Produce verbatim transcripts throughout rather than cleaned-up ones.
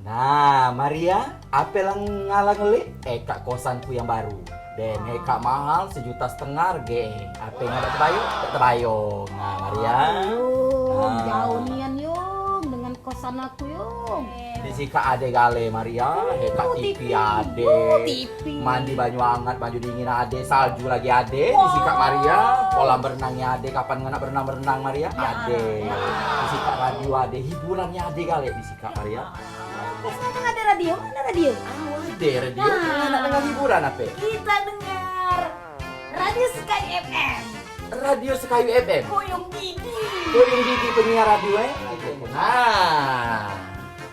Nah, Maria, ape lang ngalang ngelik? Eh, kak kosanku yang baru. Dem, eh, kak mahal, sejuta setengah harge. Ape ngadak tebayong? Tak tebayong. Nah, Maria. Aduh, nah. Jauh nian, Yung, dengan kosan aku, Yung. Di sikak ade gale, Maria. Eh, kak, T V ade. Oh, T V. Mandi banyu angat, banyu dingin ade, salju lagi ade. Di sikak, Maria. Kolam berenangnya ade, kapan nganak berenang-berenang, Maria? Ya, ade. Ya. Di sikak radio ade, hiburannya ade gale di sikak, Maria. Emang ada radio? Mana radio? Awo, ade radio. Nah. Nak dengar hiburan ape? Kita dengar Radio Sekayu F M. Radio Sekayu F M. Koyong Didi. Koyong Didi penyiar radio, eh? Nah.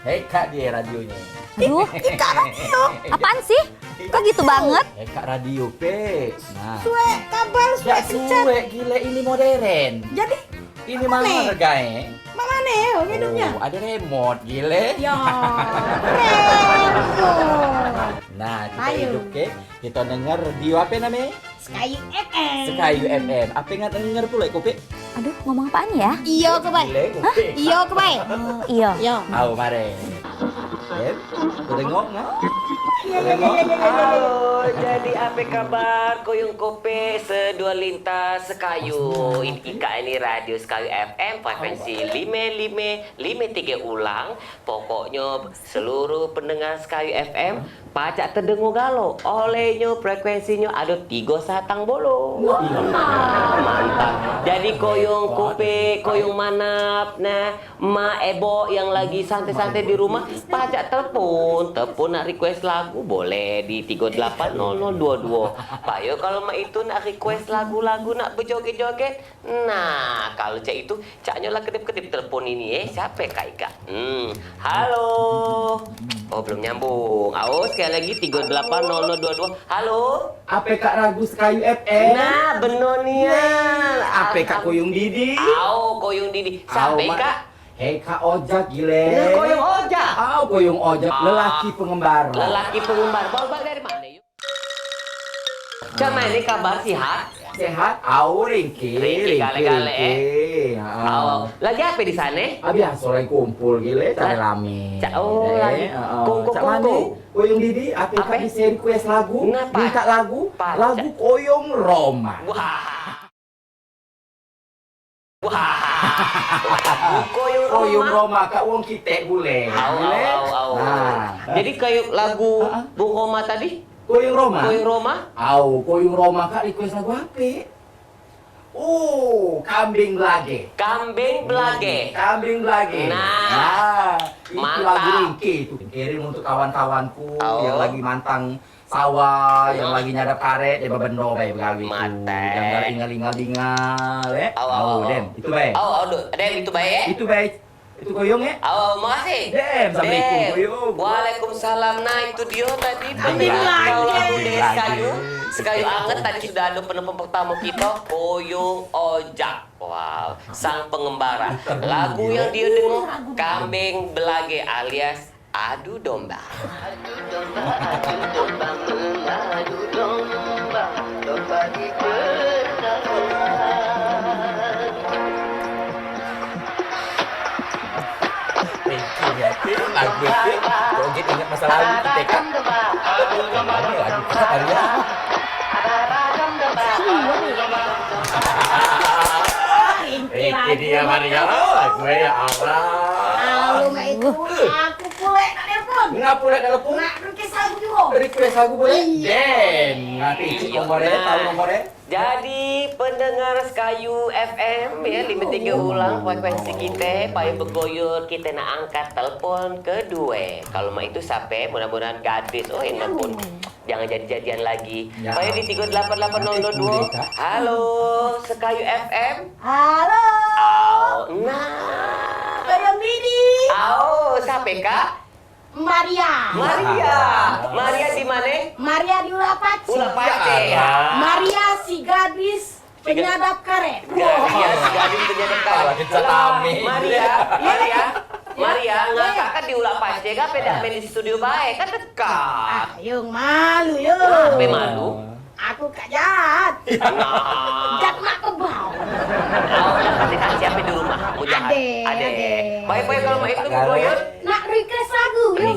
Hekak dia radionye. Aduh. Ikak radio. Apaan sih? Kok gitu banget? Hekak radio, Pe. Nah. Suek kabel, suek. Dak suek, gile, ini modern. Jadi, ini mahal hargae. Mak mane yo ngidupnyo? Oh, ado remote, gile. Yo, remote. Nah, kito hidup ke, kito denger radio ape name? Sekayu F M. Sekayu F M. Ape nggak denger pula, Kopi? Aduh, ngomong apaan ya? Iyo ke bae? Gile, Kopi. Iyo ke bae? Oh, iyo. Iyo. Au, mare. Dem, kau tengok nggak? Kau tengok? Halo, jadi ape kabar? Koyong Kope, Seduo Lintas, Sekayu. Ini Ika ini Radio Sekayu F M, frekuensi lime lime, lime tiga ulang. Pokoknyo seluruh pendengar Sekayu F M pacak tedengo galo. Olehnyo frekuensinyo ado tigo satang bolong. Mantap. Jadi Koyong Kope, Koyong Manap, nah, Mak, Ebok yang lagi santai-santai di rumah, pacak telepon. Telepon nak request lagu, boleh di tigo delapan nol nol dua dua. Payo kalau mak itu nak request lagu-lagu, nak bejoget-joget. Nah, kalau cak itu, caknyo lah kedip-kedip telepon ini, eh. Siape, Kak Ika? Hmm, halo. Oh, belum nyambung. Awo, sekali lagi, tigo delapan nol nol dua dua. Halo. Ape kak Radio Sekayu F M? Nah, beno nian. Ape kak Koyong Didi? Au, Koyong Didi. Sampe, Kak? Hei, Kak Ojak, gile. Nah, Koyong Ojak. Au, Koyong Ojak, lelaki pengembara. Lelaki pengembara. Baru balik dari mano, yuk? Cak mano kabar, sihat? Sehat, au, ringki, ringki, gale-gale, ringki. Au. Lagi ape di sane? Ah, biaso, lagi kumpul, gile, cari rame. Oh, lagi kongko-kongko. Koyong Didi, ape kak bise request lagu? Minta lagu? Lagu Koyong Roma. Wah. Wah. Koyong Roma. Koyong Roma, kak, wong kite pule. Au, au, au, au. Nah. Jadi, kayak lagu Bung Roma tadi? Koyong Roma? Koyong Roma? Au, Koyong Roma, kak, request lagu ape? Oh, Kambing Belage. Kambing Belage. Hmm, Kambing Belage. Nah, itu lagu ringki itu. Kirim untuk kawan-kawanku yang lagi mantang sawah, yang lagi nyadap karet, dia bebendo bae begawe itu. Yang galak ingal-ingal dingal, eh. Au, au, au, au. Dem, itu bae. Au, au, dem, itu bae, eh. Itu bae. Itu Koyong, eh? Oh, makasih. Dem, assalamualaikum, Koyong. Waalaikumsalam. Nah, itu dia tadi pendengar kawan dari Sekayu. Sekayu anget tadi sudah ada penelpon pertama kita, Koyong Ojak. Wow, sang pengembara. Lagu yang dia dengar, Kambing Belage alias Adu Domba. Adu domba, adu domba, mengadu domba, domba di peternakan. Ringki nian, lagu itu. Kok gitu ingat masa lalu kita, kan? Lama lagu kita kali ya. Ringki dia, Maria, lagu ya Allah. Aku pulek nak telepon. Ngapa nak telepon? Nak request lagu juga. Request lagu boleh? Iya. Den, nanti icik nomornya, tahu nomornya? Jadi, pendengar Sekayu F M, ya, lima tiga ulang frekuensi kita, payu begoyor, kita nak angkat telepon kedua. Kalau mak itu siapa? Mudah-mudahan gadis. Oh, ini pun jangan jadi-jadian lagi. Ya. Payu di tiga delapan delapan nol nol dua. Halo, Sekayu F M. Halo. Au, nah. Koyong Didi. Au, siapa, Kak? Maria. Maria. Maria di mana? Maria di Ulak Pace. Ulak Pace. Ya. Maria si gadis penyadap karet. Ya, iya, si gadis penyadap karet. Lah, Maria, Maria, Maria, ngakak kan di Ulak Pace, kan beda main di studio bae, kan dekat. Ah, Yung, malu, Yung. Kenapa malu? Aku kak jahat. Nah. Jahat mak kebau. Kau nak kasih tahu siapa di rumah? Mau jahat? Ade, ade. Baik, baik, kalau mak itu, Koyong. Nak request lagu. Nih.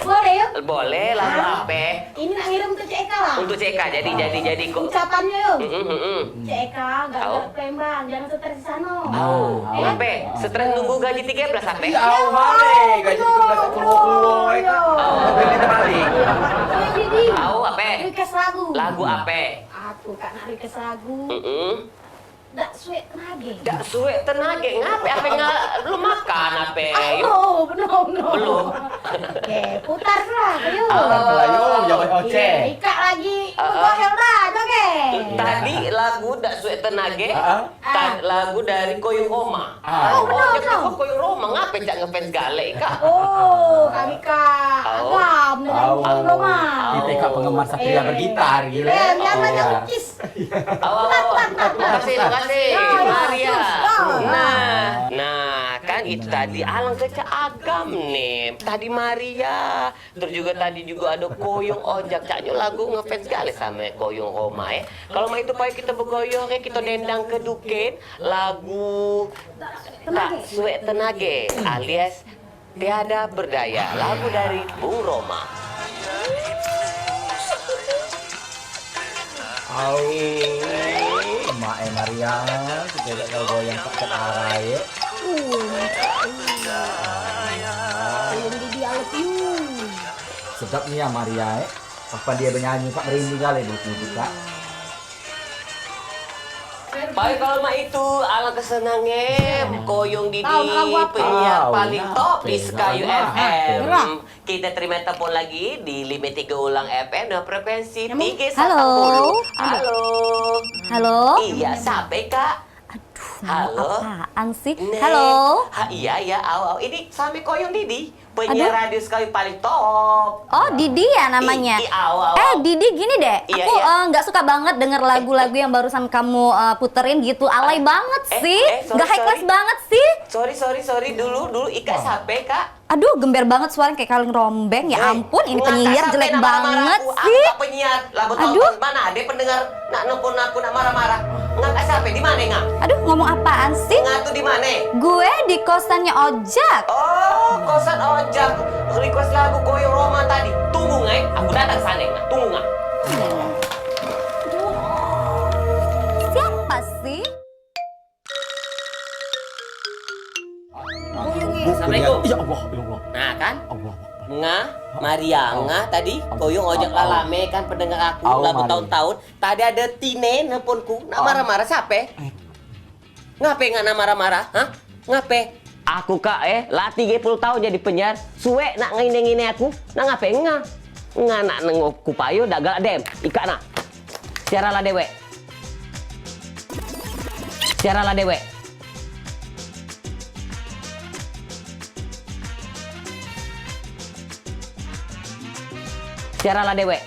Boleh, yuk? Boleh, lagu ape? Ini nak ngirim ke C K lah. Untuk C K, jadi, jadi, jadi kok. Ucapannya, yuk. Mm-mm, mm-mm. C K, gak, gak Palembang, jangan stres di sana. Au, ape? Stres nunggu gaji tiga belas ape? Iya, au, balik. Gaji tiga belas keluar, keluar, ya kan? Au. Beli kita balik. Jadi, au, ape? Request lagu. Lagu ape? Aku kak nak request lagu. Mm-mm. Dak suek tenage. Dak suek tenage. Ngape? Ape nga-, belum makan ape? Oh, belum, belum. Belum. Oke, putar lah, ayo. Putar lah, yo, jangan oceh. Iya, ikak lagi. Heeh. Begoyang lah, joget. Tadi lagu dak suek tenage. Heeh. Lagu dari Koyong Roma. Ah. Oh, benar, benar. Koyong Roma, ngape cak ngefans gale, Kak? Oh, kami, Kak. Agam dengan Koyong Roma. Kita, Kak, penggemar Satria Bergitar, gila. Eh, jangan banyak kis. Awa, awa, awa. Makasih, makasih. Maria. Nah, nah, kan itu tadi alangkah cak agam nih. Tadi Maria, terus juga tadi juga ada Koyong Ojak. Caknyo lagu ngefans gale sama Koyong Roma, eh. Kalau mak itu payo kita begoyong, eh, kita dendang ke duken lagu Tak Suek Tenage alias Tiada Berdaya, lagu dari Bung Roma. Au, mak e Maria, kita gak tau goyang tak arai. Sedap nih ya Maria, eh. Kapan dia bernyanyi, Kak, merinding kali dulu, Kak. Baik, kalau mak itu, alangkah senange, Koyong Didi, penyiar paling top di Sekayu F M. Kita terima telepon lagi di lima tiga ulang F M dengan frekuensi tiga satu. Halo. Halo. Halo. Iya, siapa, Kak? Aduh, ngomong apaan sih? Halo. Ha, iya, iya, au, au. Ini sampe Koyong Didi. Penyiar radio sekali paling top. Oh, Didi ya namanya? I, i, au, au, eh, au. Didi, gini deh. Iya, aku, iya. Eh, nggak suka banget denger lagu-lagu yang barusan kamu, eh, puterin gitu. Alay banget sih. Eh, eh, sorry, nggak high class banget sih. Sorry, sorry, sorry. Dulu, dulu Ika siapa, Kak? Aduh, gember banget suaranya kayak kaleng rombeng. Ya ampun, ini penyiar jelek banget sih. Aku tak penyiar. Lah, betul. Aduh. Mana ada pendengar nak nelpon aku, nak marah-marah. Ngak siapa? Di mana, Ngak? Aduh, ngomong apaan sih? Ngak tuh di mana? Gue di kosannya Ojak. Oh, kosan Ojak. Request lagu Koyong Roma tadi. Tunggu, Ngak, eh. Aku datang sana, Ngak. Tunggu, Ngak. Siapa sih? Assalamualaikum. Ya Allah, ya Allah. Nah, kan? Allah Akbar. Ngah, Maria, ngah tadi, Koyong Ojak lalame kan pendengar aku, lagu tahun-tahun. Tadi ada Tine nelponku, nak marah-marah, siapa? Ngape ngah nak marah-marah, hah? Ngape? Aku, Kak, eh, lah tiga puluh tahun jadi penyiar, suwek nak ngine-ngine aku, nak ngape ngah? Ngah nak nengok ku payo dak galak dem, ikak nak. Siaralah dewek. Siaralah dewek. Siaralah dewek.